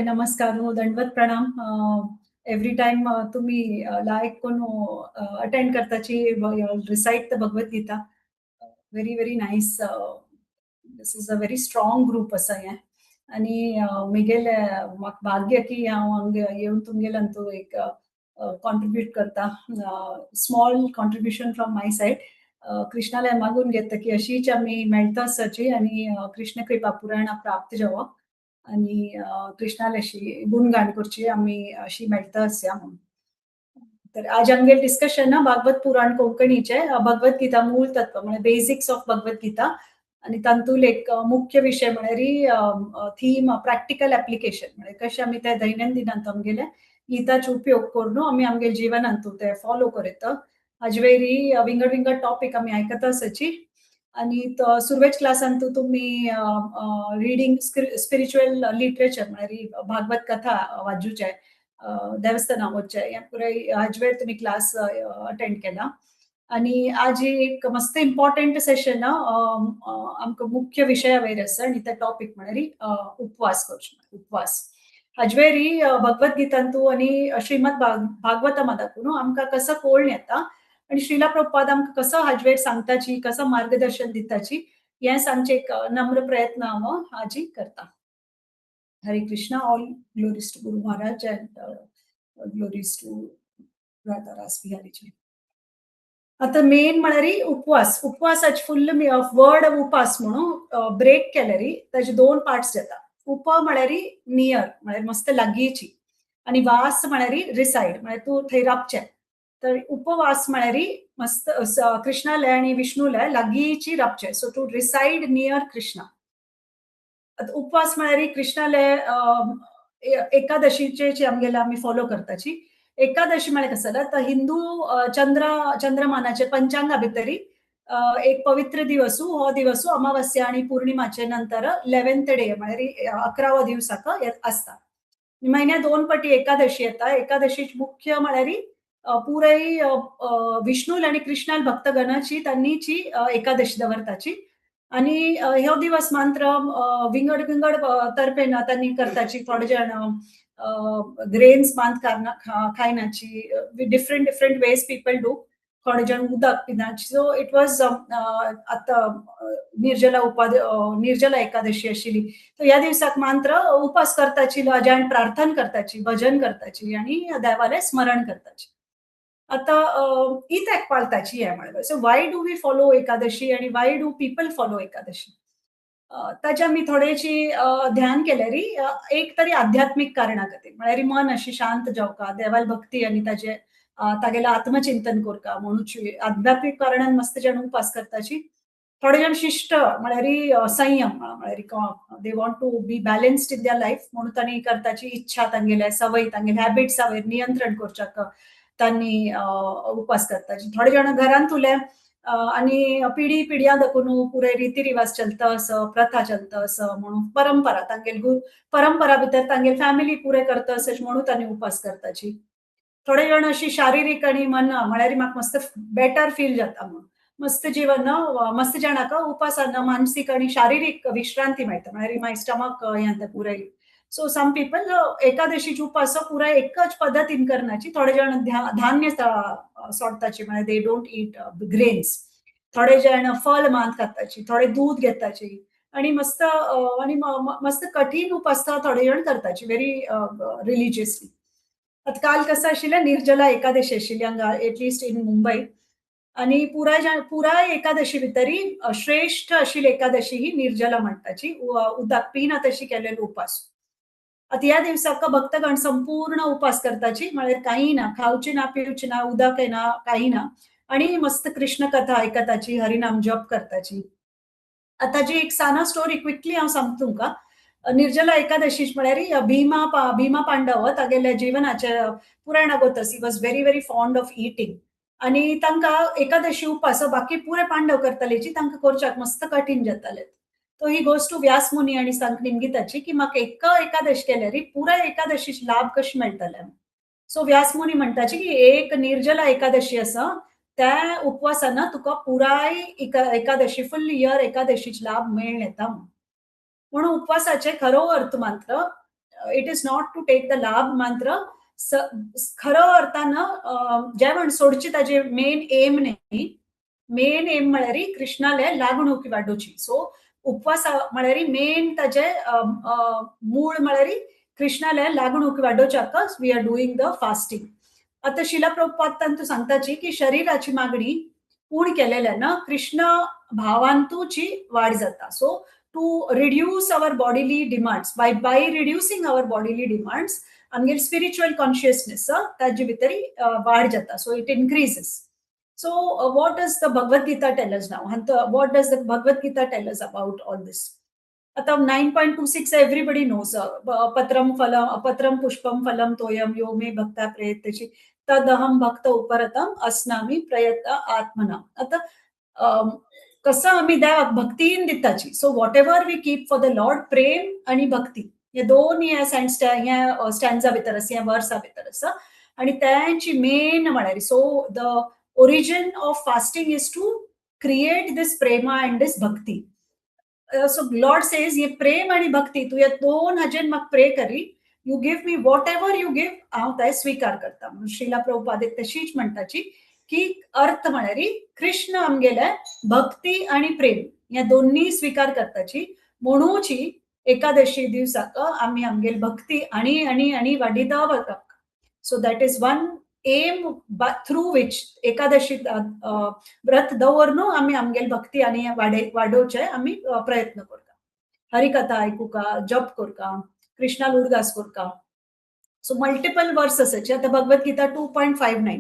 नमस्कार, दंडवत प्रणाम. एव्हरी टाइम तुम्ही लायक करून attend करताची, recite the Bhagavad Gita. Very very nice. This is a very strong group आसा हें. आनी म्हगेलें म्हाका भाग्य की हांव हांगा येवन तुमगेले अंतू एक कॉन्ट्रिब्यूट करता, small contribution from my side. कृष्णाले मागून घेता की अशीच आमी मेळटा आसची आनी कृष्ण कृपा पुराणा प्राप्त जावप आनी कृष्णाले अशी गुणगान करची, आमी अशी मेळटा आसया म्हणून. तर आज आमगेले डिस्कशन ना भागवत पुराण कोंकणीचे भगवत गीता मूळ तत्व, म्हणजे बेसिक्स ऑफ भगवत गीता. आनी तातूंत एक मुख्य विशय म्हळ्यार थीम प्रॅक्टिकल एप्लिकेशन, म्हणजे कशें आमी ते दैनंदिनांत आमगेले गीताचो उपयोग करून आमी आमगेले जिवनांत ते फॉलो करता. हाजे विंगड विंगड टॉपीक आमी आयकता आसाची. आनी सुरवेच क्लासांत तुमी रिडींग स्पिरिच्युअल लिटरेचर, म्हळ्यार भागवत कथा वाजूचे, देवस्थाना वचचें, हें पुराय हाजवेर तुमी क्लास अटेंड केला. आनी आज एक मस्त इम्पॉर्टंट सेशन आमकां मुख्य विशया वयर आसा आनी ते टॉपीक म्हळ्यार उपवास करचो. उपवास हाजवेरी भगवत गीतांतू आनी श्रीमद भागवता दाखोवन आमकां कसो कोण येता आनी श्रीला प्रभुपाद आमकां कसो हाजवेर सांगताची, कसो मार्गदर्शन दिताची, हें सांगचें एक नम्र प्रयत्न हांव हाजी करता. Hare Krishna. All glories to Guru Maharaj and glories to Radha Ras Bihariji. आता मेन म्हळ्यार उपवास. उपवासाचे फुल्ल वर्ड उपास म्हणून ब्रेक केल्यार ताजे दोन पार्ट्स जाता. उप म्हळ्यार नियर, म्हळ्यार मस्त लागींची, आनी वास म्हळ्यार रिसायड, म्हळ्यार तूं थंय राबचें. तर उपवास म्हळ्यार मस्त कृष्णाले आनी विष्णूले लागींची राबचें, so to reside near Krishna. आतां उपवास म्हळ्यार कृष्णाले एकादशीचे आमगेले आमी फॉलो करताची. एकादशी म्हळ्यार कसं जाल्यार तर हिंदू चंद्रमानाचे पंचांगा भितरी एक पवित्र दिवसू, हो दिवसू अमावस्या आणि पौर्णिमाचे नंतर 11th day म्हळ्यार 11व्या दिवसाक आसता. म्हयन्या दोन पटी एकादशी येता. एकादशी मुख्य म्हळ्यार पुराय विष्णूल आनी कृष्णाल भक्तगणाची तांची एकादशी दवरताची. आनी ह्यो दिवस मात्र विंगड विंगड तर्फेन तांणी करताची. थोडे जाण ग्रेन्स मात खायनाची, different different ways people do. थोडे जाण उदक पिनाची. सो it was आतां निर्जला निर्जला एकादशी आशिल्ली. तर ह्या दिवसाक मात्र उपास करताची, जाण प्रार्थना करताची, भजन करताची आनी देवालें स्मरण करताची. आतां इत्याक पाळताची हें म्हळ्यार, so why do we follow Ekadashi आनी why do people follow Ekadashi? ताचे आमी थोडेशी ध्यान केल्यार एक तरी आध्यात्मीक कारणा खातीर, म्हळ्यार मन अशी शांत जावका, देवाल भक्ती आनी ताजे तागेलें आत्मचिंतन करका म्हणून आध्यात्मीक कारणान मस्त जाण उपास करताची. थोडे जाण शिश्ट म्हळ्यार संयम, म्हळ्यार they want to be balanced in their life म्हणून तांणी करताची इच्छा, तांगेले सवय, तांगेले हॅबिट्सा वयर नियंत्रण करच्याक तांणी उपास करताची. थोडे जाण घरांत उरले आनी पिढी पिढ्यां दाखोवन पुराय रिती रिवाज चलता असो, प्रथा चलता असो म्हणून परंपरा तांगेल परंपरा भितर तांगेल फॅमिली पुराय करता अशें म्हणून तांणी उपास करताची. थोडे जाण अशी शारिरीक आनी मन म्हळ्यार म्हाका मस्त बेटर फील जाता म्हणून मस्त जीवन मस्त जाणाक उपासान मानसीक आनी शारिरीक विश्रांती मेळटा, म्हळ्यार माय स्टमक हें पुराय. सो सम पीपल एकादशीची उपास पुराय एकच पद्दतीन करनाची. थोडे जाण धान्य सोडताची, म्हळ्यार they don't eat grains. थोडे जाण फल मात खाताची, थोडे दूध घेताची आनी मस्त आनी मस्त कठीण उपास थोडे जाण करताची, व्हेरी रिलिजियसली. आतां काल कसं आशिल्लें, निर्जला एकादशी आशिल्ली हांगा एटलिस्ट इन मुंबय. आनी पुराय पुराय एकादशी भितरी श्रेश्ठ आशिल्ली एकादशी ही निर्जला म्हणटाची, उदक पिना तशी केलेलो उपास. आतां ह्या दिवसाक भक्तगण संपूर्ण उपास करताची, म्हळ्यार काही ना, खावची ना, पिवची ना, उदक ना, काही ना, आनी मस्त कृष्ण कथा आयकताची, हरिनाम जप करताची. आतां जी एक साना स्टोरी क्विकली हांव सांगता तुमकां. निर्जला एकादशी म्हळ्यार भीमा पांडव तागेल्या जिवनाचे पुराणा गोतस, he was very very fond of eating. आनी तांकां एकादशी उपास बाकी पुरे पांडव करताले जी तांकां करच्याक मस्त कठीण जाताले. तो he goes to Vyas मुनी आनी सांग निमगिताची की म्हाका एक एकादशी केल्यार पुराय एकादशीचे लाभ कशें मेळटले. सो व्यास मुनी म्हणटाची की एक निर्जला एकादशी आसा, त्या उपवासान तुका पुराय एकादशी फुल इयर एकादशीचे लाभ मेळून येता. म्हणून उपवासाचे खरो अर्थ मात्र It is not to take the लाभ मात्र खरं अर्थानं जेवण सोडची ताजे मेन एम न्ही. मेन एम म्हळ्यार कृष्णाले लागणूक वाडोवची. सो उपवास म्हळ्यार मेन ताजे मूळ म्हळ्यार कृष्णाले लागणूक वाडोवच्याक we are doing the fasting. आतां शिला प्रभुपाद तांतू सांगताची की शरीराची मागणी पूर्ण केलेल्यान कृष्ण भावांतूची वाड जाता. So to reduce our bodily demands, by reducing our bodily demands आमगेर स्पिरिच्युअल कॉन्शियसनेस ताजे भितर वाड जाता. So it increases. So what does the Bhagavad Gita tell us now? What does the Bhagavad Gita tell us about all this? आता 9.26 everybody knows. पत्रम फलम पत्रम पुष्पम फलम तोयम यो मे भक्ता प्रयत्यची तदहम भक्त उपरतम अस्नामी प्रयत्न आत्मना. आता कसं आम्ही देवाक भक्तीन दिताची. So whatever we keep for the Lord, प्रेम आणि भक्ती हे दोन ह्या ह्या स्टँडा भितर आसा, ह्या वर्सा भितर आसा. आणि त्यांची मेन म्हळ्यार, so the origin of fasting is to create this prema and this bhakti. So Lord says हे प्रेम आणि भक्ती तू या दोन हाजेन म्हाका प्रे करी, you give me whatever you give, हांव ते स्वीकार करता. म्हणून श्रीला प्रभुपाद तशीच म्हणटाची की अर्थ म्हळ्यार कृष्ण आमगेले भक्ती आणि प्रेम ह्या दोन्ही स्वीकार करताची. म्हणूची एकादशी दिवसाक आमी आमगेल भक्ती आणि आणि आणि वाडिता वता. So that is one aim through which Ekadashi व्रत दवरनु आमी आमगेल भक्ती आनी वाडोवचे आमी प्रयत्न करता. हरिकथा आयकुका, जप करता, कृष्णाल उडगास करता. सो मल्टिपल वर्स आसाचे. आतां भगवत गीता 2.59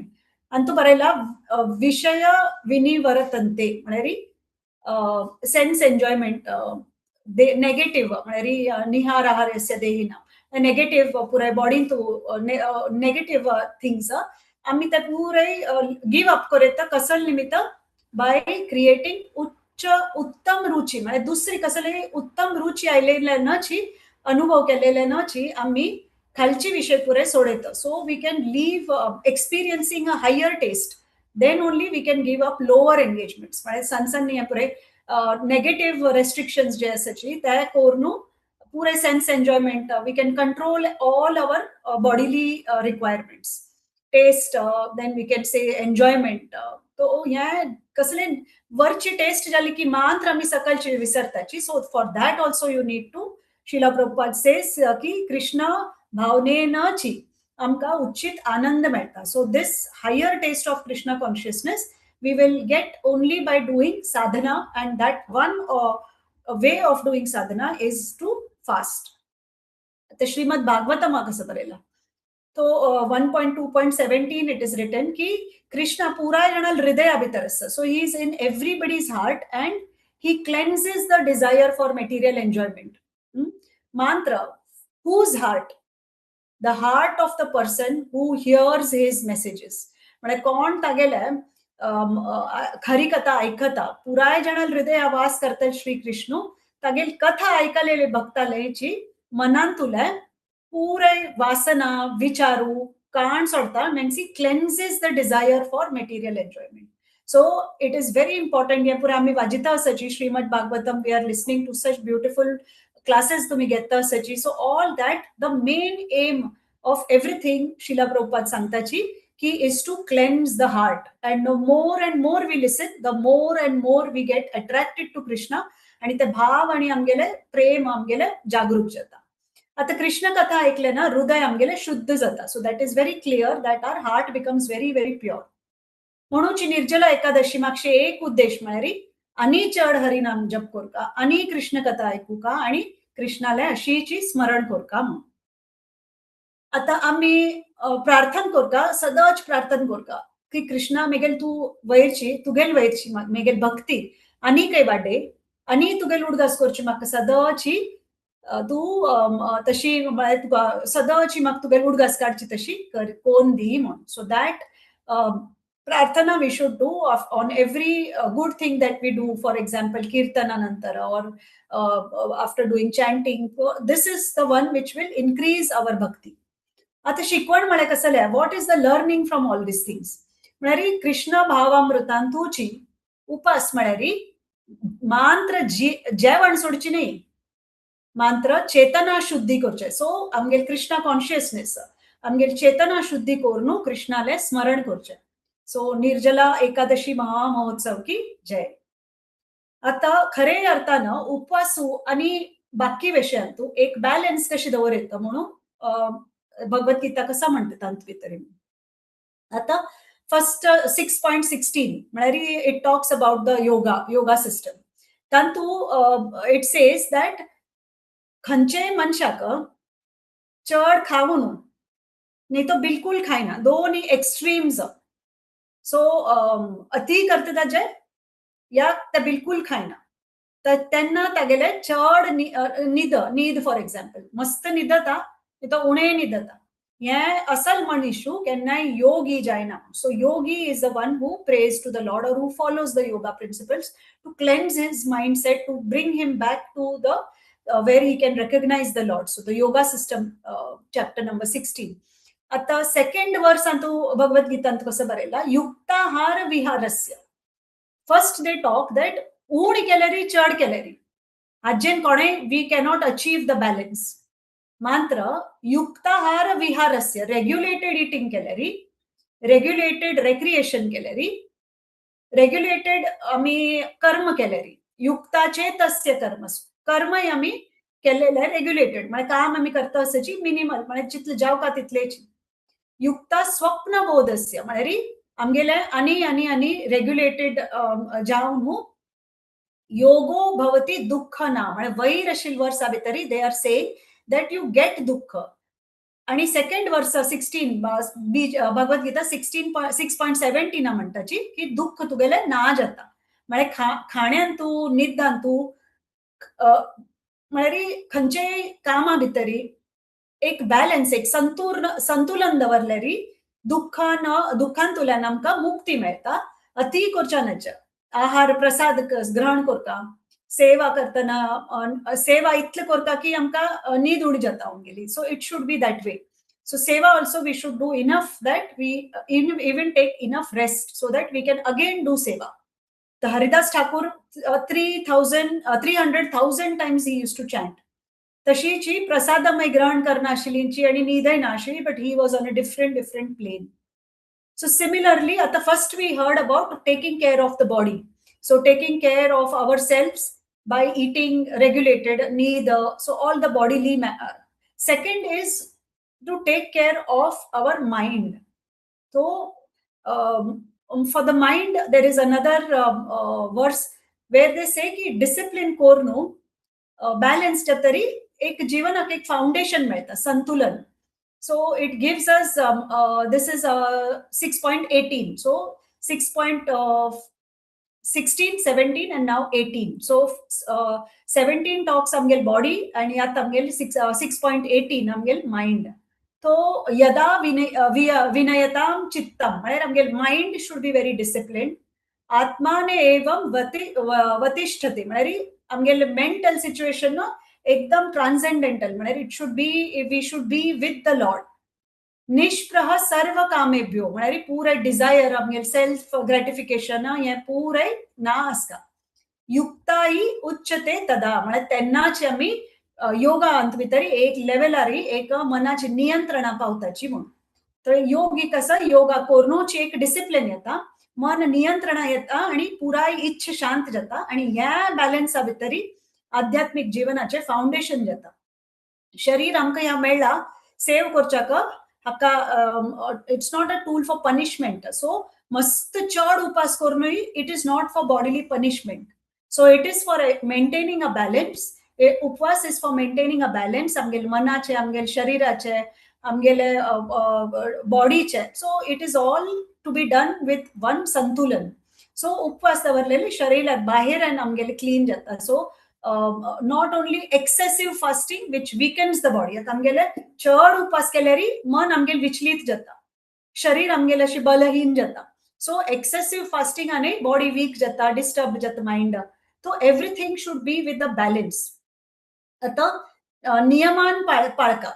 आनी तूं बरयला विषय विनिवर्तन्ते म्हळ्यार सेन्स एन्जॉयमेंट नेगेटीव म्हळ्यार निहार आहारस्य देहिना नेगेटीव पुराय बॉडीन तूं नेगेटीव थिंग्स आमी ते पुराय गिव अप करता. कसल निमित्त बाय क्रिएटींग उच्च उत्तम रुची, म्हळ्यार दुसरी कसली उत्तम रुची आयलेल्यानची अनुभव केलेल्यानची आमी खालची विषय पुराय सोडयता. So we can leave experiencing a higher taste, then only we can give up lower engagements. म्हळ्यार सान सान पुराय नेगेटीव रेस्ट्रिक्शन्स जे आसाची ते करून पुरे sense enjoyment we can control all our bodily requirements, taste, then we can say enjoyment. तो ह्या कसले वरची टेस्ट जाली की मात्र आमी सकलची विसरताची. So for that also you need to, Srila Prabhupada says की कृष्ण भावनेनची आमकां उच्चित आनंद मेळटा. So this higher taste of Krishna consciousness we will get only by doing sadhana, and that one way of doing sadhana is to fast. ते श्रीमद भागवतम कसं बरयला तो 1.2.17 it is written की कृष्ण पुराय जाणाल हृदया भितर आसता. So he is in everybody's heart and he cleanses the desire for material enjoyment. Mantra, whose heart? The heart of the person who hears his messages. म्हणजे कोण तागेले खरी कथा ऐकता, पुराय जाणाल हृदय वास करता श्री कृष्ण, तागेल कथा ऐकलेले भक्तालेची मनांतुले पुराय वासना विचारू काण सोडता. Means he cleanses the desire for material enjoyment. So it is very important. हे पुराय आमी वाजिता आसाची Shrimad Bhagavatam, we are listening to such beautiful classes तुम्ही घेता आसाची. So all that the main aim of everything Srila Prabhupada सांगताची की is to cleanse the heart. And the more and more we listen, the more and more we get attracted to Krishna, आणि ते भाव आणि आमगेले प्रेम आमगेले जागरूक जाता. आता कृष्ण कथा ऐकले ना हृदय आमगेले शुद्ध जाता. So that is very clear that our heart becomes very very pure. म्हणून निर्जला एकादशी मागचे एक उद्देश म्हळ्यार आणि चड हरिनाम जप करका आणि कृष्ण कथा ऐकूका आणि कृष्णाले अशीची स्मरण करका. म्हणून आता आम्ही प्रार्थना करका, सदाच प्रार्थना करका की कृष्णा मेगेल तू वैरची, तुगेल वैरची मेगेल भक्ती आणि काही वाडे आणि तुगेल उडगास करची म्हाका सदाची तू तशी तुका सदाची म्हाका तुगेल उडगास काडची तशी कोण दी म्हणून. सो that प्रार्थना we should do on every good thing that we do. For example, kirtana nantara or after doing chanting. This is the one which will increase our bhakti. आता शिकवण म्हळ्यार कसलें, what is the learning from all these things? म्हळ्यार कृष्ण भावामृतांतूची उपास म्हळ्यार मात्र जेवण सोडची न्ही, मात्र चेतना शुद्धी करचे. सो आमगेल कृष्णा कॉन्शियसनेस, आमगेल चेतना शुद्धी करून कृष्णाले स्मरण करचे. सो निर्जला एकादशी महामहोत्सव की जय. आता खरे अर्थानं उपवासू आणि बाकी विषयांतू एक बॅलन्स कशी दवर येतं म्हणून भगवद्गीता कसा म्हणते तांत्वितरी. आता फर्स्ट 6.16 म्हळ्यार it talks about the yoga, yoga system. तांतू it says that खंयचेय मनशाक चड खावून न्ही तो बिलकुल खायना, दोन्ही एक्स्ट्रीम्स. सो अति करता ताजे या ते बिलकुल खायना, तर तेन्ना तागेले चड न्हीद, न्हीद फॉर एग्जाम्पल मस्त न्हिदता न्ही तो उणें न्हिदता, हें असल मनीशू केन्नाय योगी जायना. So yogi is the one who prays to the Lord or who follows the yoga principles to cleanse his mindset, to bring him back to the where he can recognize the Lord. So the yoga system, chapter number 16. आता second वर्स भगवद्गीतांत कसं बरयला, युक्ताहार विहारस्य. First they talk that उण केल्यारी चड केल्यारी हाजेन कोणे we cannot achieve the balance. मात्र युक्ताहार विहारस्य, रेग्युलेटेड इटिंग केल्यारी, रेग्युलेटेड रेक्रिएशन केल्यारी, रेग्युलेटेड आमी कर्म केल्यारी, युक्ताचे तस्य कर्म, कर्मय आमी केलेले रेग्युलेटेड म्हणजे काम आमी करता असाची मिनिमल, म्हणजे जितले जावका तितलेची. युक्ता स्वप्नबोधस्य म्हळ्यार आमगेले आनी आनी आनी रेग्युलेटेड जावन योगो भवती दुःख ना, म्हळ्यार वयर आशिल्ले वर्सा भितरी they are saying that you get दुःख. आणि सेकंड वर्स 16 भगवद्गीता 6.17 म्हणटाची की दुःख तुगेले ना जाता, म्हळ्यार खाण्यान तूं निद्दान तूं म्हळ्यार खंयचेय कामा भितरी एक बॅलन्स, एक संतुलन दवरल्यारी दुःखान दुःखांतल्यान आमकां मुक्ती मेळटा. अति करच्या आहार प्रसाद ग्रहण करता, सेवा करतना सेवा इतले करता की आमकां न्हीद उणी जाता आमगेली. So it should be that way. So seva also we should do enough that we even take enough rest so that we can again do seva. The Haridas Thakur 300,000 times he used to chant. तशीची प्रसादमय ग्रहण करनाशिल्लींची आणि न्हीदय नाशिल्ली, but he was on a different different plane. So similarly आता first we heard about taking care of the body. So taking care of our selves by eating regulated, न्हीद, so all the bodily. Second is to take care of our mind. So for the mind there is another verse where they say की discipline करून balance जातरी एक जीवनाक एक foundation मेळटा, संतुलन. So it gives us this is 6.18. So 6.16, 17 and now 18. So 17 talks आमगेल body आणि आतां आमगेल 6.18 आमगेल मायंड. तो यदा विनयतां चित्तम म्हळ्यार आमगेल mind should be very disciplined. आत्माने एवं वतिष्ठते म्हळ्यार आमगेले मेंटल सिच्युएशन एकदम ट्रान्सेंडेंटल, म्हळ्यार it should be, we should be with the Lord. निष्प्रह सर्व कामेभ्यो म्हळ्यार पुराय डिजायर आमगेले सेल्फ ग्रेटिफिकेशन हें पुराय ना आसता. युक्ताई उच्चते तदा म्हळ्यार तेन्नाच आमी योगांत भितर एक लेवलार एक मनाची नियंत्रणा पावताची म्हणून. तर योगी कसा योगा करूनच एक डिसिप्लिन येता, मन नियंत्रणा येता आणि पुराय इच्छा शांत जाता आणि ह्या बॅलन्सा भितरी आध्यात्मिक जीवनाचे फाउंडेशन जाता. शरीर आमकां ह्या मेळ्ळा सेव करच्याक हाका, it's not a tool for punishment. So मस्त चड उपास करूनय it is not for bodily punishment. So it is for maintaining a balance. उपवास is for maintaining a balance आमगेले मनाचे, आमगेले शरीराचे, आमगेले बॉडीचे. So it is all to be done with one संतुलन. सो उपवास दवरलेले शरीरात बाहेर आमगेले क्लीन जाता. So not only excessive fasting which weakens the body. आतां आमगेले चड उपास केल्यारी मन आमगेले विचलित जाता, शरीर आमगेले अशें बलहीन जाता. सो एक्सेसिव फास्टिंग आनी बॉडी वीक जाता, डिस्टर्ब जाता mind. So everything should be with the balance. आतां नियमान पाळका.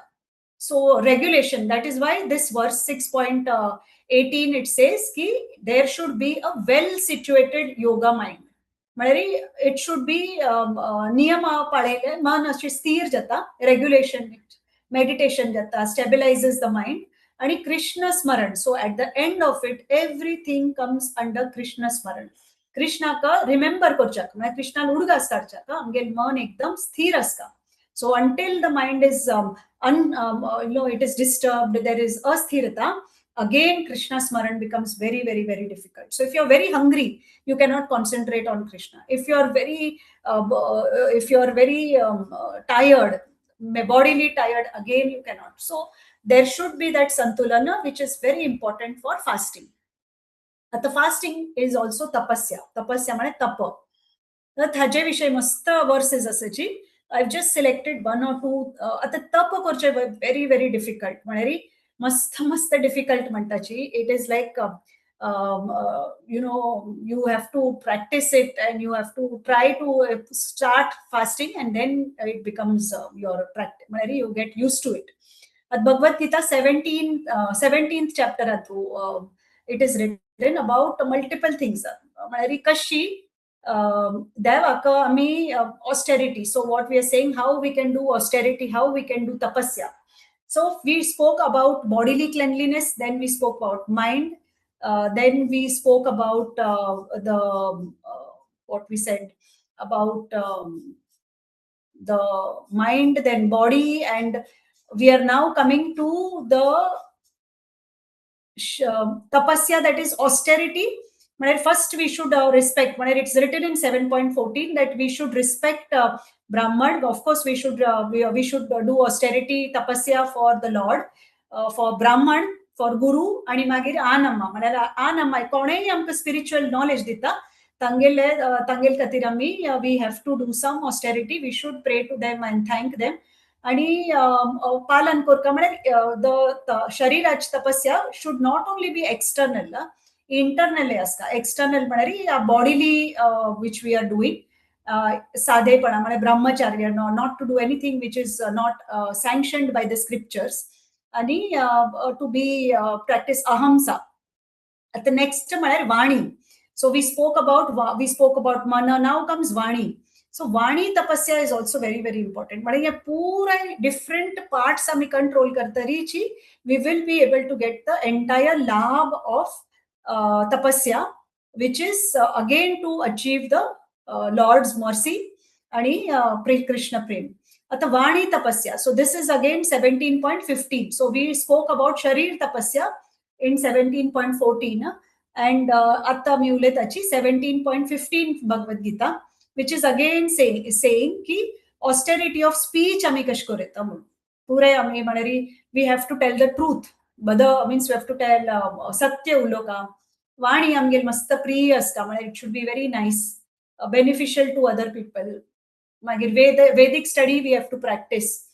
So regulation, that is why this verse 6.18 it says की there should be a well situated yoga mind. म्हळ्यार it should be नियम पाळयले मन अशें स्थिर जाता, रेग्युलेशन, मेडिटेशन जाता, स्टेबिलायझीस the mind आणि कृष्ण स्मरण. So at the end of it, everything comes under Krishna स्मरण. कृष्णाक रिमेंबर करच्याक, म्हळ्यार कृष्णान उडगास काडच्याक आमगेल मन एकदम स्थिर आसता. So until the mind is it is disturbed, there is अस्थिरता, again Krishna smaran becomes very, very, very difficult. So if you're very hungry, you cannot concentrate on Krishna. If you're very tired, bodily tired, again you cannot. So there should be that santulana, which is very important for fasting. आता fasting is also tapasya. Tapasya म्हळ्यार तप. तर ताजे विशय मस्त versus आसाची. I just selected one or two. आता तप करचे व्हेरी व्हेरी डिफिकल्ट, म्हळ्यार मस्त मस्त difficult म्हणटाची. It is like you have to practice it and you have to try to start fasting and then it becomes your practice, म्हळ्यार you get used to it. Bhagavad Gita 17th चॅप्टरांतू it is written about multiple things, म्हळ्यार कशी देवाक आमी austerity. So what we are saying, how we can do austerity, how we can do tapasya. So we spoke about bodily cleanliness, then we spoke about mind, then we spoke about the what we said about the mind, then body, and we are now coming to the tapasya, that is austerity. म्हळ्यार first we should respect, म्हळ्यार it's written in 7.14 that we should respect Brahman. Of course we should do austerity, tapasya for the Lord, for Brahman, for Guru आणि मागीर आनम्मा. म्हळ्यार आनम्मा कोणेय आमकां spiritual knowledge दिता, तांगेले तांगेले खातीर आमी we have to do some austerity. We should pray to them and thank them. आणि पालन करता, म्हळ्यार the शरीराची तपस्या should not only be external, internal आसता. एक्सटर्नल म्हळ्यार bodily which we are doing, साधेपणा म्हळ्यार ब्रह्मचार्य, not to do anything which is not sanctioned by the scriptures, आणि टू बी प्रॅक्टीस अहिंसा. आतां नेक्स्ट म्हळ्यार वाणी. So we spoke about मन, now comes Vani. So Vani tapasya is also very, very important. म्हळ्यार हे पुराय डिफरंट पार्ट्स आमी control करतरीची we will be able to get the entire लाभ of tapasya, which is again to achieve the Lord's mercy आणि कृष्ण प्रेम. आता वाणी तपस्या, so this is again 17.15. So we spoke about शरीर तपस्या in 17.14 and आता आमी उलयताची 17.15 Bhagavad Gita, which is again saying की ऑस्टेरिटी ऑफ स्पीच आमी कशें करूं येता म्हणून. पुराय आमी म्हळ्यार we have to tell the truth, बद means we have to tell सत्य उलोवका. वाणी आमगेल मस्त प्रिय आसता, म्हळ्यार it should be very nice, beneficial to other people. मागीर Vedic study we have to practice.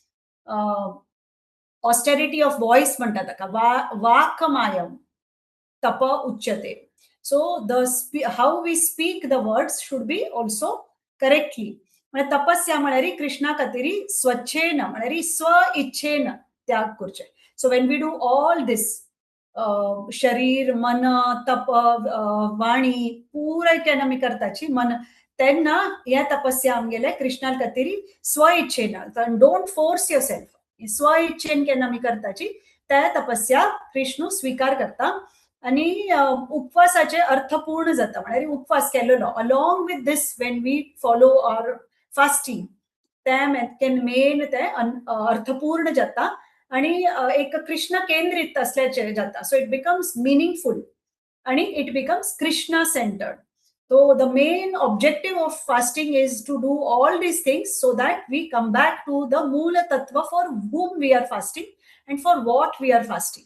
Austerity of voice म्हणटा ताका, वा वाकमायम तप उच्यते. So the how we speak the words should be also correctly. म्हळ्यार तपस्या म्हळ्यार कृष्णा खातीर स्वच्छेन, म्हळ्यार स्व इच्छेन त्याग करचे. So when we do all this, शरीर, मन, तप, वाणी पुराय केन्ना आमी करताची मन, तेन्ना ह्या तपस्या आमगेले कृष्णा खातीर स्व इच्छेन, don't force your self, स्व इच्छेन केन्ना आमी करताची त्या तपस्या कृष्णू स्वीकार करता आणि उपवासाचे अर्थपूर्ण जाता. म्हळ्यार उपवास केलेलो, along with this, when we follow our fasting, ते मेन ते अर्थपूर्ण जाता आणि एक कृष्ण केंद्रित असल्याचे जाता. So it becomes meaningful आणि it becomes Krishna centered. So the main objective of fasting is to do all these things so that we come back to the Moola Tattva for whom we are fasting and for what we are fasting.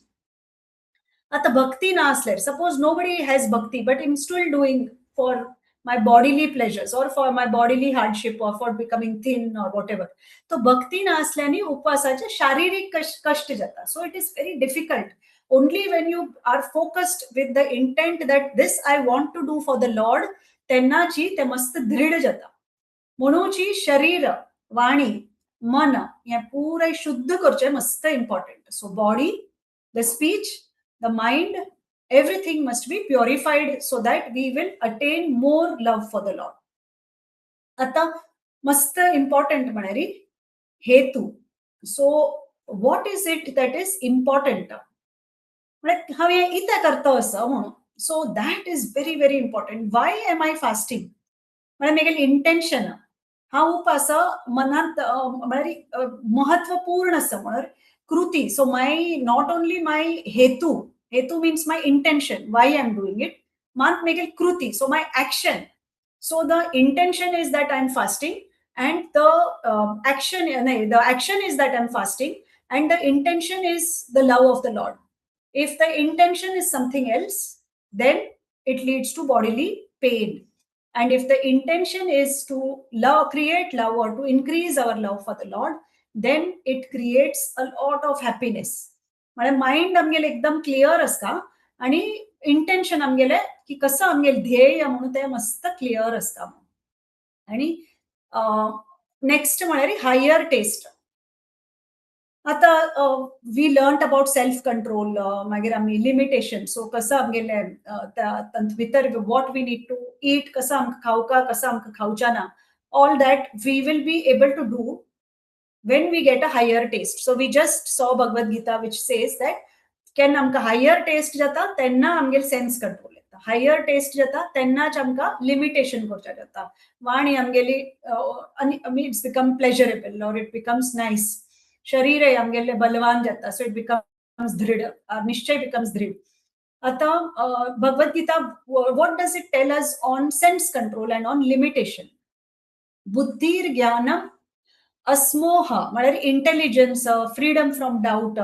आता भक्ती ना असल्यार, suppose nobody has bhakti, but I'm still doing for my bodily pleasures or for my bodily hardship or for becoming thin or whatever. तो भक्ती ना असल्याने उपवासाचे शारीरिक कष्ट जाता. So it is very difficult. Only when you are focused with the intent that this I want to do for the Lord, तेन्नाची ते मस्त दृढ जाता. म्हणूची शरीर, वाणी, मन हे पुराय शुद्ध करचें मस्त important. So body, the speech, the mind, everything must be purified so that we will attain more love for the Lord. आतां मस्त इम्पॉर्टंट म्हळ्यार हेतू. So what is it that is important? म्हळ्यार हांव हें कित्याक करता असो म्हणून. So that is very very important. Why am I fasting? म्हळ्यार म्हगेलें इंटेन्शन. हांव उपास मनांत म्हळ्यार महत्वपूर्ण आसा, म्हळ्यार कृती. So my, not only my हेतू, हेतू means my intention, why I am doing it, मात म्हगेली कृती, so my action. So the intention is that I am fasting and the action, नाही, the action is that I am fasting and the intention is the love of the Lord. If the intention is something else, then it leads to bodily pain. And if the intention is to love, create love or to increase our love for the Lord, then it creates a lot of happiness. म्हळ्यार mind आमगेलें एकदम clear आसता आणि intention आमगेलें की कसो आमगेलें ध्येय म्हणून तें मस्त क्लियर आसता. आणि नेक्स्ट म्हळ्यार हायर टेस्ट. आतां we learn about self control, मागीर आमी लिमिटेशन. सो कसो आमगेलें तातूंत भितर what we need to eat, कसो आमकां खावका, कसो आमकां खावच्या ना, all that we will be able to do when we get a higher taste. So we just saw Bhagavad Gita, which says that केन्ना आमकां हायर टेस्ट जाता तेन्ना आमगेले सेन्स कंट्रोल येता, हायर टेस्ट जाता तेन्नाच आमकां लिमिटेशन करचें जाता आनी आमगेली आनी it's become pleasurable or it becomes nice. शरीरय आमगेलें बलवान जाता, सो it becomes दृढ, निश्चय बिकम्स दृढ. आतां Bhagavad Gita, what does it tell us on sense control and on limitation? बुद्धीर ज्ञानम अस्मोह, म्हळ्यार इंटेलिजन्स, फ्रीडम फ्रॉम डाउट,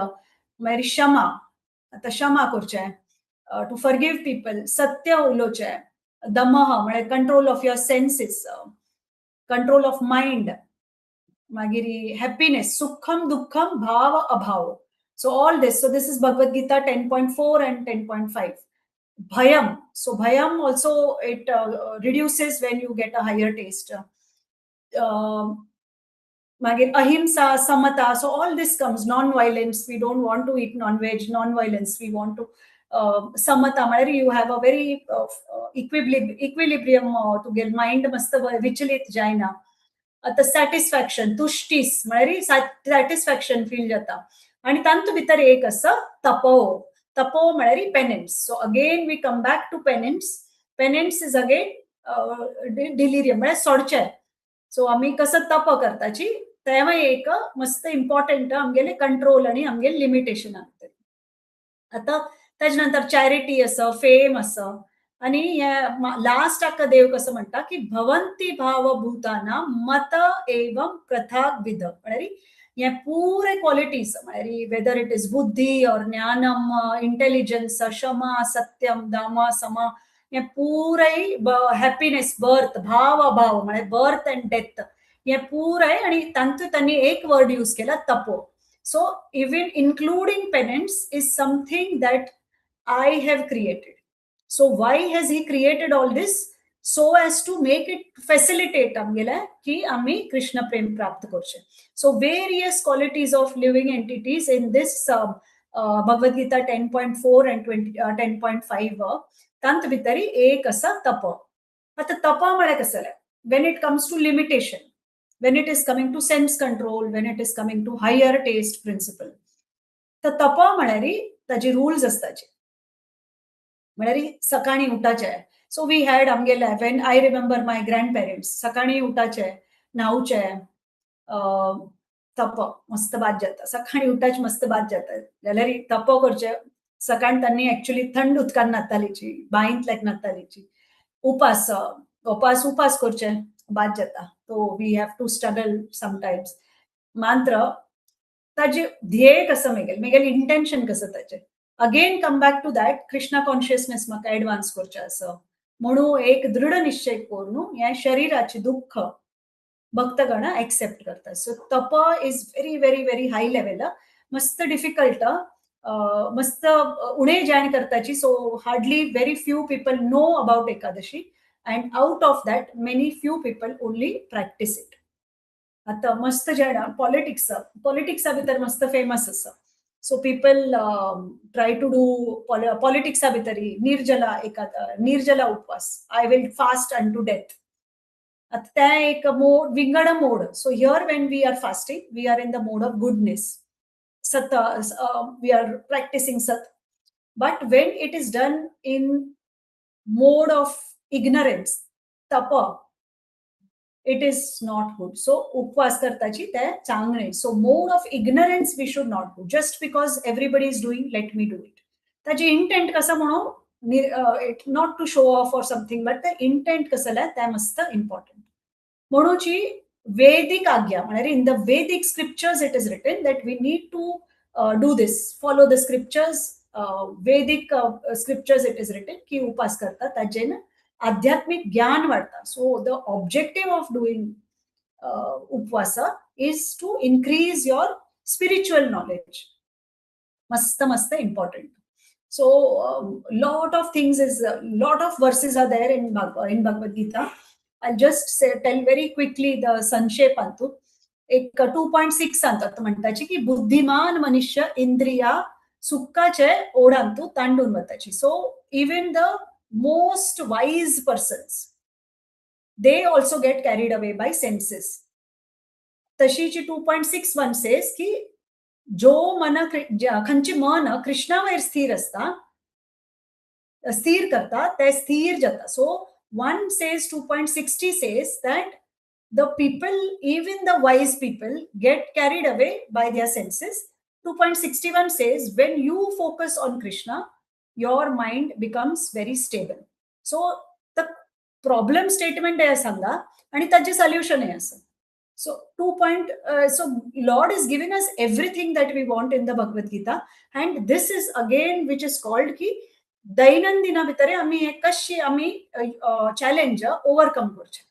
मागीर क्षमा. आतां क्षमा करचें, टू फॉरगिव पीपल, सत्य उलोवचें, दमह म्हळ्यार control of your senses, control of mind, मागीर हॅपीनेस, सुखम दुःखम भाव अभाव. So all this, so this is Bhagavad Gita 10.4 and 10.5. भयम, so भयम also it reduces when you get a higher taste. मागीर अहिंसा, समता, so all this comes, non violence, we don't want to eat non veg, non violence we want to, समता म्हळ्यार you have a very equilibrium, तुगेल mind मस्त विचलित जायना. आतां satisfaction, तुश्टीस म्हळ्यार satisfaction feel जाता. आनी तातूंत भितर एक आसा तपो. तपो म्हळ्यार penance. So again we come back to penance. Penance is again delirium, म्हळ्यार सोडचें. सो आमी कसो तप करताची तेंवूय एक मस्त इम्पॉर्टंट आमगेले कंट्रोल आनी आमगेले लिमिटेशन भितर. आतां ताजे नंतर चॅरिटी आसा, फेम आसा. आनी हे लास्टाक देव कसो म्हणटा की भवंती भाव भूताना मत एवं पृथक विध. म्हळ्यार हे पुरे क्वालिटीज, म्हळ्यार वेदर it is बुद्धी ऑर ज्ञानम, इंटेलिजन्स, क्षमा, सत्यम, दम, सम, हे पुराय हॅपीनेस, बर्थ, भाव अभाव म्हळ्यार बर्थ अँड डेथ, हे पुराय. आनी तातूंत तांणी एक वर्ड यूज केला, तपो. So even including penance is something that I have created. So why has he created all this? So as to make it facilitate आमगेले की आमी कृष्ण प्रेम प्राप्त करचे. So various qualities of living entities in this Bhagavad Gita 10.4 and 10.5, तांत भितरी एक आसा तप. आतां तप म्हळ्यार कसलें? When it comes to limitation, when it is coming to sense control, when it is coming to higher taste principle. तर तप म्हळ्यार ताजी रुल्स आसताचे, म्हळ्यार सकाळी उठाचें. सो we had आमगेले, when I remember my grand parents, सकाळी उठाचें, न्हावचें, तप मस्त बाद जाता. सकाळी उठाच मस्त बाद जाता जाल्यार तप करचें. सकाळी तांणी एक्चुअली थंड उदकान न्हातालीची, बांयंतल्यान न्हातालीची. उपास उपास उपास करचें, बाद जाता. तो we have to struggle sometimes. मात्र ताजे ध्येय कसं मेगेल, मेगेल इंटेन्शन कसं ताचें, again come back to that Krishna consciousness म्हाका एडवान्स करचें आसा म्हणून एक दृढ निश्चय करून ह्या शरीराचे दुःख भक्तगण एक्सेप्ट करतात. सो तप is very very very high level, मस्त डिफिकल्ट, मस्त उणे जाण करताची. So hardly very few people know about Ekadashi and out of that many few people only practice it. आतां मस्त जाणा पॉलिटिक्स, पॉलिटिक्सा भितर मस्त फेमस आसा. So people try to do पॉलिटिक्सा भितर निर्जला एका निर्जला उपवास, I will fast unto death. आतां तें एक मोड, विंगड mode. So here when we are fasting, we are in the mode of goodness, sat, we are practicing sat. But when it is done in mode of ignorance, tapa, it is not good. So उपवास करताची ते चांगले. So mode of ignorance we should not do. Just because everybody is doing, let me do it. ताजी intent कसा म्हणून, it not to show off or something, but the intent कसं जाल्यार तें मस्त इम्पॉर्टंट. म्हणूची वैदिक आज्ञा म्हळ्यार in the Vedic scriptures it is written that we need to do this, follow the scriptures. Vedic scriptures it is written की उपास करता ताजेन आध्यात्मिक ज्ञान वाडटा. So the objective of doing upvasa is to increase your spiritual knowledge. मस्त मस्त important. So lot of things is, lot of verses are there in Bhagavad Gita. I just tell very quickly the संक्षेपांतु. एक 2.6 सांगतात म्हणटाची की बुद्धिमान मनुष्य इंद्रिया सुखाचे ओढांतु तांडून वताची. So even the most wise persons, they also get carried away by senses. तशीची 2.61 says की जो मन खंयची मन कृष्णावयर स्थिर असता, स्थिर करता, ते स्थिर जाता. So one says, 2.60 says that the people, even the wise people, get carried away by their senses. 2.61 says when you focus on Krishna, your mind becomes very stable. So the problem statement आहे सांगा आणि ताजे solution आहे असं. So so Lord is giving us everything that we want in the Bhagavad Gita, and this is again which is called की दैनंदिना भितरे आमी हे कशी आमी चॅलेंज ओवरकम करचें.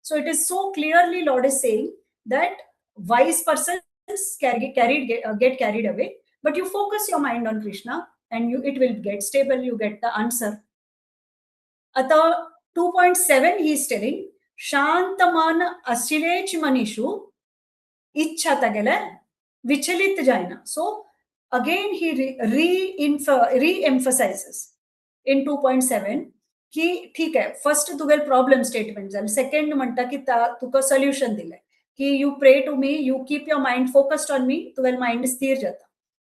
So it is so clearly Lord is saying that wise persons get carried away, but you focus your mind on Krishna and you it will get stable, you get the answer. आता 2.7 he is telling शांत मन आशिल्लेच मनीशू इच्छा तागेले विचलित जायना. So again he re-emphasizes in 2.7 की ठीक आहे, फर्स्ट तुगेल प्रॉब्लेम स्टेटमेंट जालें, सेकंड म्हणटा की तुका सोल्युशन दिलें की you pray to me, you keep your mind focused on me, तुगेल मायंड स्थिर जाता.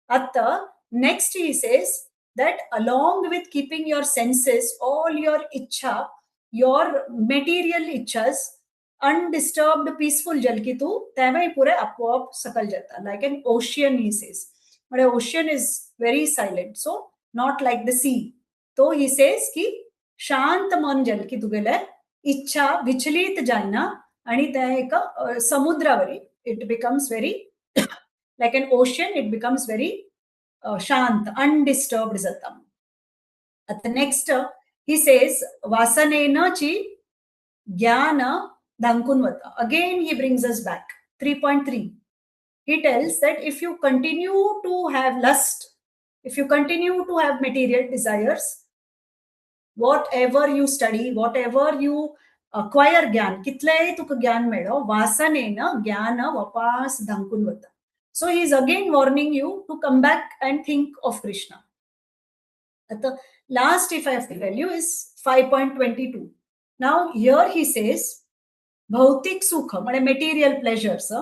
आतां next he says that along with keeping your senses, all your इच्छा, your material इच्छास undisturbed, peaceful जल की तू तेवय पुरे आपोआप सकल जाता. Like an ocean he says. म्हणजे ocean is very silent, so not like the sea. तो he says की शांत मन जल की तुगेले इच्छा विचलित जायना आणि त्या एका समुद्रावरी it becomes very like an ocean, it becomes very Shant, undisturbed जाता. आता नेक्स्ट he says वासनेनची ज्ञान धांकून वता. Again he brings us back. 3.3 he tells that if you continue to have lust, if you continue to have material desires, whatever you study, whatever you acquire ज्ञान, कितलेय तुका ज्ञान मेळो, वासनेन ज्ञान वापास धांकून वता. So he is again warning you to come back and think of Krishna. आता last if I have to tell you is 5.22. Now here he says भौतिक सुख म्हणजे मेटेरियल प्लेजर्स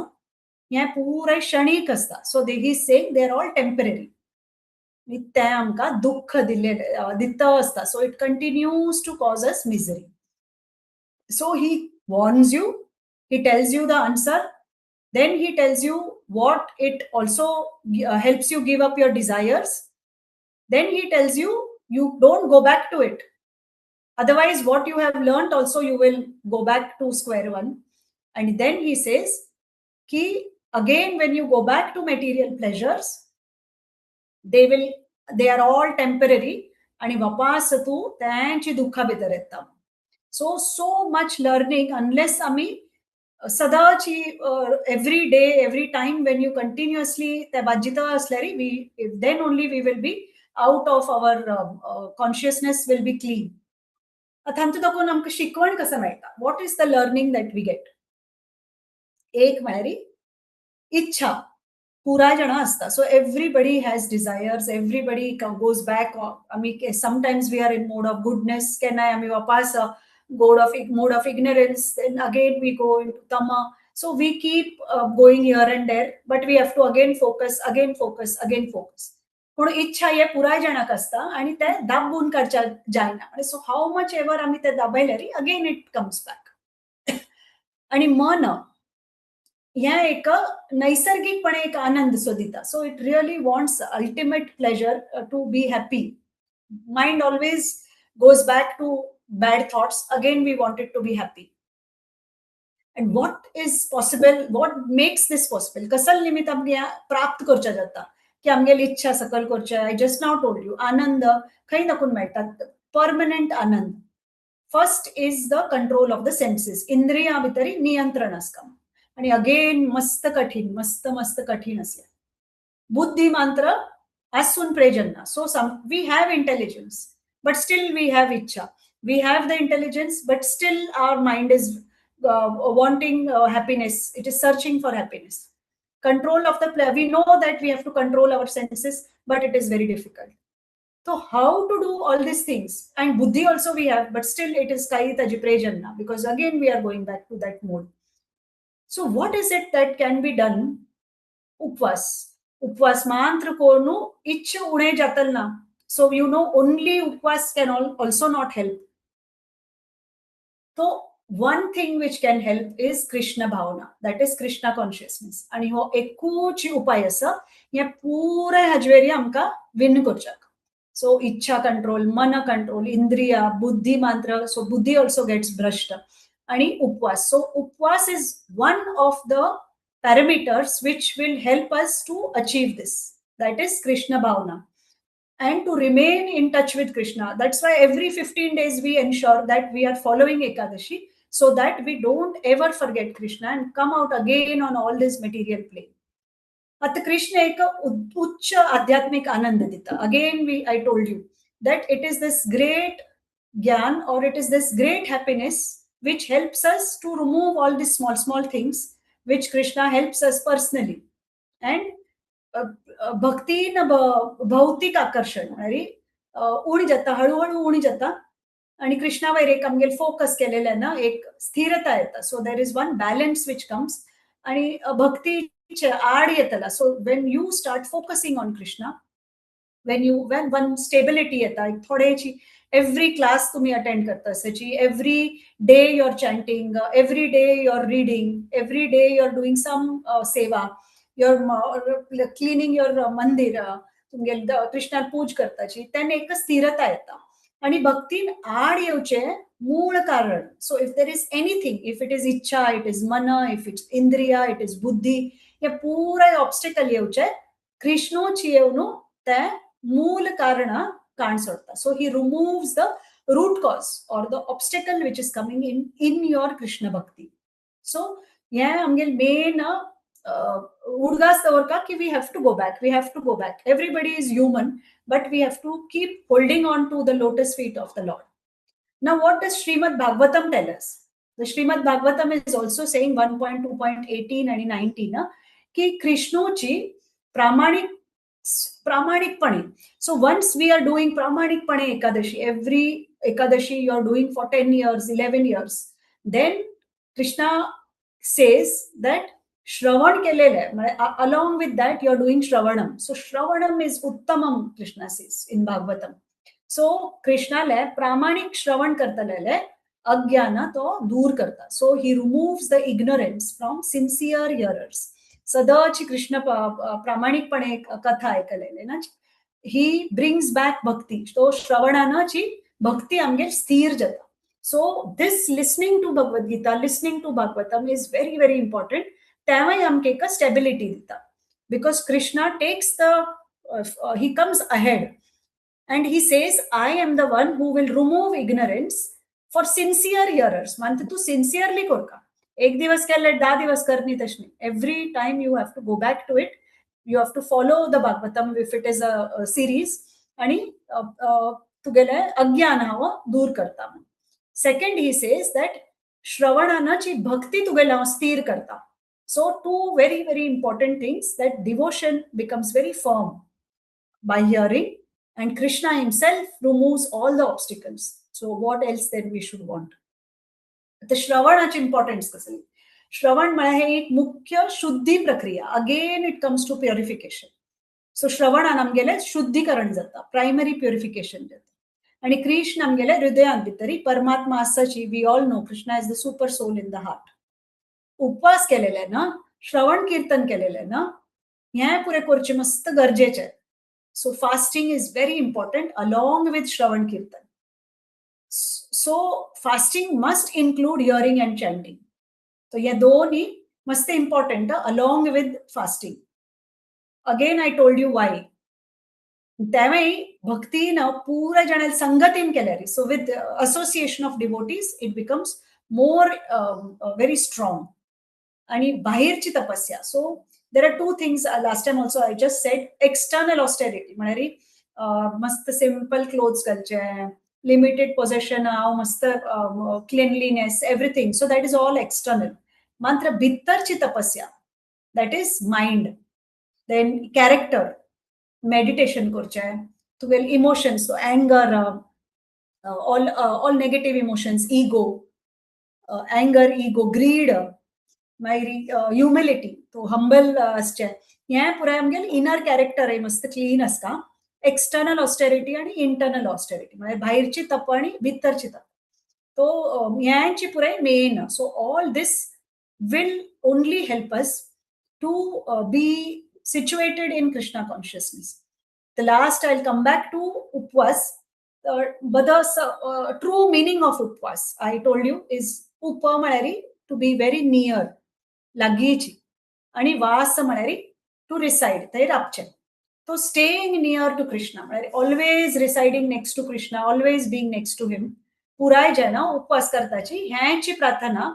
हे पुराय क्षणीक आसता. So they he saying they are all temporary. ते आमकां दुःख दिल्ले दिता आसता. So it continues to cause us misery. So he warns you, he tells you the answer, then he tells you what it also helps you give up your desires. Then he tells you, you don't go back to it. Otherwise, what you have learnt also, you will go back to square one. And then he says, ki again, when you go back to material pleasures, they are all temporary. आणि वापस तू त्यांची दुःखा भितर येता. So, so much learning, unless आमी सदाची every day, every time when you continuously त्या बाजिता असल्यारी, we then only we will be out of our consciousness will be clean. आतां हातूंत दाखोवन आमकां शिकवण कसं मेळटा? What is the learning that we get? एक म्हळ्यार इच्छा पुराय जाणां आसता. So everybody has desires, everybody goes back. आमी sometimes we are in mode of goodness, केन्नाय आमी वापास mode of ignorance, then again we go into tama. So we keep going here and there, but we have to again focus, again focus, again focus. पूण इच्छा हे पुराय जाणाक आसता आनी ते दाबून काडच्या जायना. सो how much ever आमी ते दाबयल्यार अगेन it comes back. आनी मन हें एक नैसर्गिकपणे एक आनंद सो दिता. So it really wants ultimate pleasure to be happy. Mind always goes back to bad thoughts. Again we want it to be happy. And what is possible, what makes this possible? कसल निमित्त आमगे प्राप्त करच्या जाता की आमगेली इच्छा सकल करच्या. I just now told you, आनंद खंय नाकून मेळटा, permanent Anand. First is the control of the senses, इंद्रियां भितरी नियंत्रण आसता. आनी अगेन मस्त कठीण, मस्त मस्त कठीण आसलें. बुद्धी मात्र आसून प्रयोजन ना. So some we have intelligence but still we have इच्छा. We have the intelligence but still our mind is wanting happiness. It is searching for happiness. Control of the, we know that we have to control our senses, but it is very difficult. So how to do all these things? And buddhi also we have, but still it is kai taji prayojan na, because again we are going back to that mode. So what is it that can be done? Upvas. Upvas mantra kornu ichcha une jatal na. So you know only upvas can also not help. So one thing which can help is Krishna bhavana, that is Krishna consciousness. आणि हो एकूच उपाय आसा हे पुराय हाजेवरी आमकां win करच्याक. So इच्छा कंट्रोल, मन कंट्रोल, इंद्रिया, बुद्धी मात्र, सो बुद्धी ऑल्सो गेट्स भ्रष्ट, आणि उपवास. सो उपवास is one of the parameters which will help us to achieve this, that is Krishna bhavana, and to remain in touch with Krishna. That's why every 15 days we ensure that we are following Ekadashi, so that we don't ever forget Krishna and come out again on all this material plane. At Krishna ek uच्च आध्यात्मिक आनंद dita. Again I told you that it is this great gyan, or it is this great happiness which helps us to remove all these small small things, which Krishna helps us personally. And भक्ती न भौतिक आकर्षण अरे उणी जाता, हळूहळू उणी जाता, आणि कृष्णावयर एक आमगेल फोकस केलेल्यान ना एक स्थिरता येता. So there is one balance which comes, आणि भक्तीचे आड येतला. So when you start focusing on Krishna, when you when one stability येता, एक थोडेची एव्हरी क्लास तुम्ही अटेंड करता असाची, every day you're chanting, every day you're reading, every day you're doing some seva, your cleaning your मंदिर, तुमगेल कृष्णाक पूज करताची, तेन्ना एक स्थिरता येता आणि भक्तीन आड येवचें मूळ कारण. So if there is anything, if it is इच्छा, it is मन, if it's इंद्रिया, it is बुद्धी, हे पुराय ऑब्स्टेकल येवचें कृष्णूच येवन तें मूल कारण काण सोडटा. So he removes the root cause or the obstacle which is coming in your Krishna bhakti. So हें आमगेल मेन उडगास दवरता की we have to go back, we have to go back. Everybody is human, but we have to keep holding on to the lotus feet of the Lord. Now what does Shrimad Bhagavatam tell us? The Shrimad Bhagavatam is also saying 1.2.18 आणि 19 की कृष्णूची प्रामाणिक प्रामाणिकपणे. So once we are doing प्रामाणिकपणे Ekadashi, every Ekadashi you are doing for 10 years, 11 years, then Krishna says that श्रवण केलेलं आहे, म्हणजे along with that you are doing श्रवणम. सो श्रवणम is उत्तमम, Krishna says in Bhagavatam. So कृष्णाले प्रामाणिक श्रवण करतलेले अज्ञान तो दूर करता. So he removes the ignorance from sincere hearers. सदाची Krishna प्रामाणिकपणे कथा ऐकलेले ना, he brings back भक्ती. तो श्रवणानाची भक्ती आमगेल स्थिर जाता. So this listening to Bhagavad Gita, listening to Bhagavatam is very very important. तेवूय आमकां एक स्टेबिलिटी दिता, because Krishna takes the he comes ahead and he says I am the one who will remove ignorance for sincere hearers. मानता तूं sincerely करका, एक दिवस केले 10 दिवस कर न्ही, तशें न्ही. Every time you have to go back to it, you have to follow the Bhagavatam if it is a series, आनी तुगेलें अज्ञान हांव दूर करता. सेकंड he says that श्रवणानाची भक्ती तुगेलें हांव स्थिर करता. So two very very important things, that devotion becomes very firm by hearing, and Krishna himself removes all the obstacles. So what else then we should want? आतां श्रवणाची importance कसली? श्रवण म्हळ्यार हे एक मुख्य शुद्धी प्रक्रिया. Again it comes to purification. So श्रवणान आमगेलें शुद्धीकरण जाता, प्रायमरी प्युरिफिकेशन जाता. आनी कृष्ण आमगेले हृदयांत भितरी परमात्मा आसाची. We all know Krishna is the super soul in the heart. उपवास केलेले ना, श्रवण कीर्तन केलेले ना, हें पुरें करचें मस्त गरजेचें. So fasting is very important along with Shravan Kirtan. So fasting must include hearing and chanting. तो हे दोन्ही मस्त important along with fasting. Again I told you why. तेवेंय भक्तीन पुराय जाणां संगतीन केल्यार, so with association of devotees it becomes more very strong. आणि बाहेरची तपस्या. So there are two things. Last time also I just said external austerity म्हळ्यार मस्त simple clothes घालचे, limited पोझेशन, मस्त cleanliness, everything. So that is all external. मात्र भितरची तपस्या, that is mind, then character, meditation करचें, तुगेले emotions, anger, all negative emotions, ego, anger, ego, greed, मागीर humility, तो हंबल आसचें. हें पुराय आमगेलें इनर कॅरेक्टर मस्त क्लीन आसता. एक्सटर्नल ऑस्टेरिटी आणि इंटरनल ऑस्टेरिटी म्हळ्यार भायरची तप आणि भितरची तप. तो ह्यांची पुराय main. So all this will only help us to be situated in Krishna consciousness. The last I'll come back to upvas. But the true meaning of upvas, I told you, is upa म्हळ्यार to be very near, लागींची, आणि वास म्हळ्यार to reside, थंय राबचें. So staying near to Krishna, always residing next to Krishna, always being next to him. पुराय जेन्ना उपवास करताची ह्यांची प्रार्थना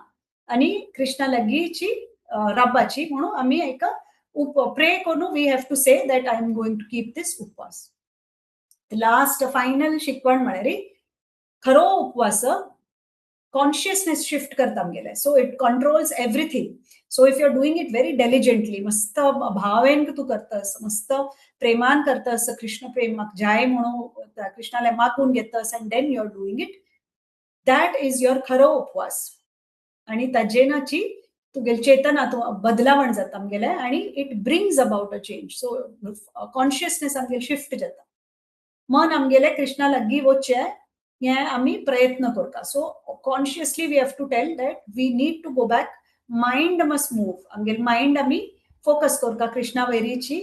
आणि कृष्णा लागींची राबपाची म्हणून आमी एक प्रे करून we have to say that I am going to keep this upvas. Last final शिकवण म्हळ्यार खरो उपवास कॉन्शियसनेस शिफ्ट करता आमगेलें. So it controls everything. So if you are doing it very diligently, मस्त भावेन तूं करतस, मस्त प्रेमान करतस, कृष्ण प्रेमाक जाय म्हणून कृष्णाला मागून घेतस, and then you are doing it, that is your खरो उपवास. आणि ताजेनाची तुगेली चेतना तूं बदलावण जाता आमगेलें आणि it brings about a change. So consciousness आमगेलें शिफ्ट जाता, मन आमगेलें कृष्णा लागीं वचचें हें आमी प्रयत्न करता. So consciously we have to tell that we need to go back, mind must move. आमगेलें मायंड आमी फोकस करता कृष्णा वयरीची,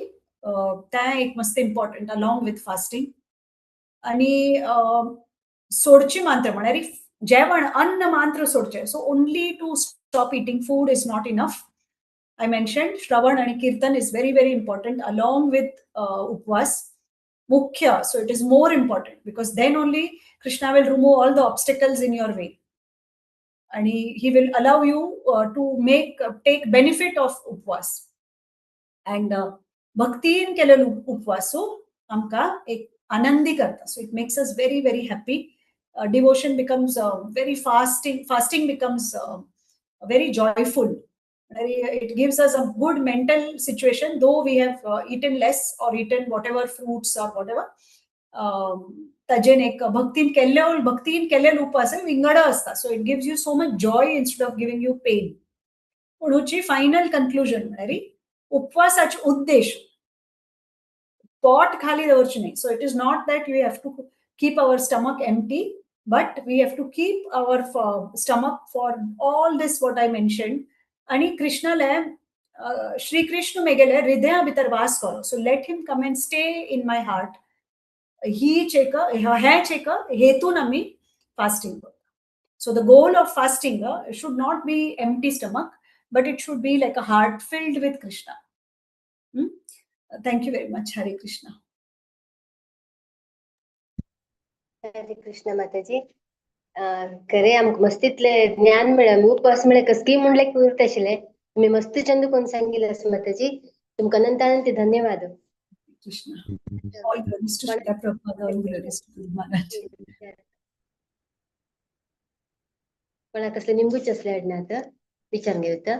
तें एक मस्त इम्पॉर्टंट अलॉंग विथ फास्टिंग. आनी सोडची मात्र म्हळ्यार जेवण अन्न मात्र सोडचें. So only to stop eating food is not enough. I mentioned Shravan आणि कीर्तन is very very important along with upvas. Mukhya, so it is more important because then only Krishna will remove all the obstacles in your way and he will allow you to take benefit of upvas. And भक्तीन केलेलो उपवासो आमकां एक आनंदी करता. So it makes us very very happy. Devotion becomes very fasting becomes very joyful. It gives us a good mental situation, though we have eaten less or eaten whatever fruits or whatever. Tajen एक भक्तीन केल्ले उपवास विंगड असता. So it gives you so much joy instead of giving you pain. म्हणूची final conclusion म्हळ्यार उपवासाचे उद्देश पोट खाली दवरचें न्ही. So it is not that you have to keep our stomach empty, but we have to keep our stomach for all this what I mentioned. आणि कृष्णाले श्री कृष्ण मेगेले हृदया भितर वास करो. So let him come and stay in my heart. हीच एक हेच एक हेतून आमी फास्टिंग करता. So the goal of fasting should not be empty stomach, but it should be like a heart filled with Krishna. Thank you very much. Hare Krishna. Hare Krishna Mataji. खरें आमकां मस्त इतलें ज्ञान मेळ्ळें. आमी उपवास म्हळ्यार कसली म्हणलें उरता आशिल्लें. तुमी मस्त चंद कोण सांगिल्लें आसा माताजी. तुमकां अनंत अनंत धन्यवाद. Krishna. All glories to Srila Prabhupada, all glories to Guru Maharaj. कोणाक कसलें निमगूच आसल्यार हाडना आतां विचारून घेवता.